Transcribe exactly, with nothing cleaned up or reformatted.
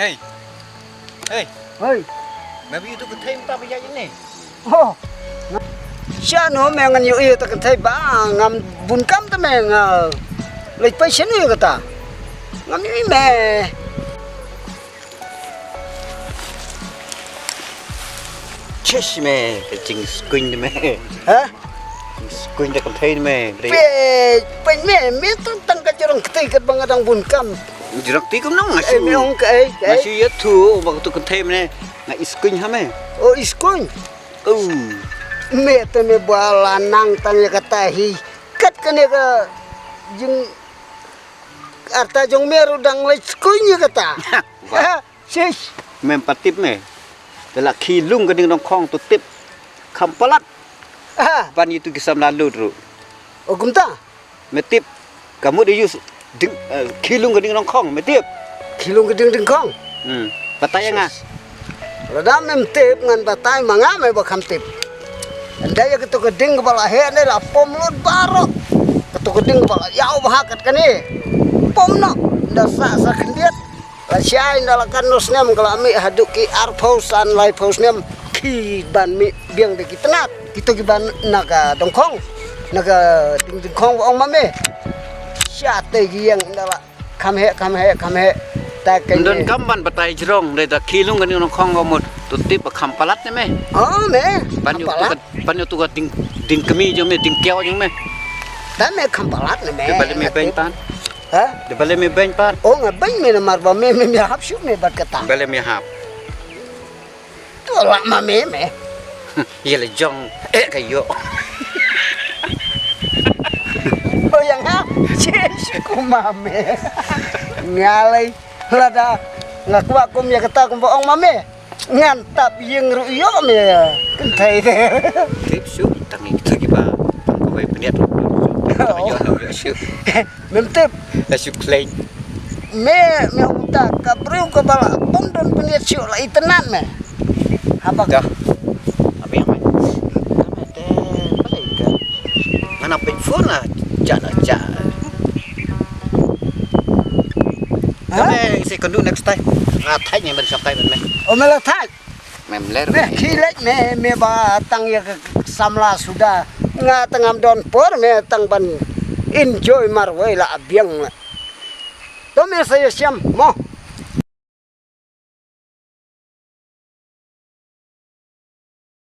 Hei. Hei. Hei. Ngam ïohi ïa uto u kynthei mynta ba ïaid ïa ne. Oh. Sha no me ngan ïohi ïa uto u kynthei ba ngam bun kam te me nga. Leit pei sha no ïa kata. Ngam ïohi me. Chish me, ka jingskuiñ de me. Ha? Jingskuiñ da kynthei de me. Peit, peit me, me tang tang ka jrong kti kat ba nga dang bun kam. Jrong kti kum nang nga shu. Eh, me ong ka ei, ka ei. Nga shu ïathuh ba katu kynthei me nga iskuiñ ha me. Oh, iskuiñ. Oh. Me te me ba la nang tang ïa kata hi. Kat kane ka jing arta jong me ruh dang leit skuiñ ïa kata. Wah. Ha? Shish. Mem pat tip me. Te la khie lung ka ding dong khong to tip. Kham palat. Ah. Ban ïa tu ki samla lut ruh. O kumta. Me tip. Ka mut ïa u ding, eh, khie lung ka ding dong khong me tip. Khie lung ka ding ding khong. Hmm. Batai ïa nga. Lada mem tip ngan batai ma nga me ba kham tip. Ynda ïa katu ka ding ba la heh ne la pom lut baroh. Katu ka ding ba la ïaw bha kat kane. Pom noh. Ynda sa sa khyndiat. La shai ynda la katno snem ka la mih haduh ki arphew san laiphew snem ki ban mih biang da ki tnat. Kito ki ban na ka dongkhong, na ka ding dingkhong ba ong ma me. Sha te ki ïeng ynda la kham heh, kham heh, kham heh. Ta ka don kam ban batai jrong de da ki lung ka ding dongkhong ka mut. Tu tip ba kham palat ne me. Oh me. Ban yu tu ka, ban yu tu ka ding, ding kmie jong me, ding kiaw jong me. Ta me kham palat ne me. Ba le me beng tan. Ha? De balei me beng pat? Oh, nga beng me namar ba me, me, me hap shuh me bad kata. Balei me hap? Tu lah ma me, me. Ye le jong, eh, ka yo. Oh, yang ha? Che, shu ku ma me. Nga lei, lada, nga kwah kum ya kata kum ba ong ma me. Ngan tap ïing ruh ïoh me kynthei te. Tip shuh tang ïa kita kiba tang kawei pynïat ruh. Tang ïoh ruh ïoh shuh. Mem tip. La shu khlei. Me, me ong ta ka briew kaba la bym don pynïat shuh la itynnad me. Haba. Dah. Abi amai. Amai te balei ka. Ngana pyn phone la ja la ja. Ha? Kame isi kondu next time. Nga thait ne ban shong kai ban me. O me la thait. Mem ler. Me khie leit me, me ba tang ïa ka samla suda. Nga tang ngam don por me tang ban enjoy marwei la biang. To me sa ïa siam mo.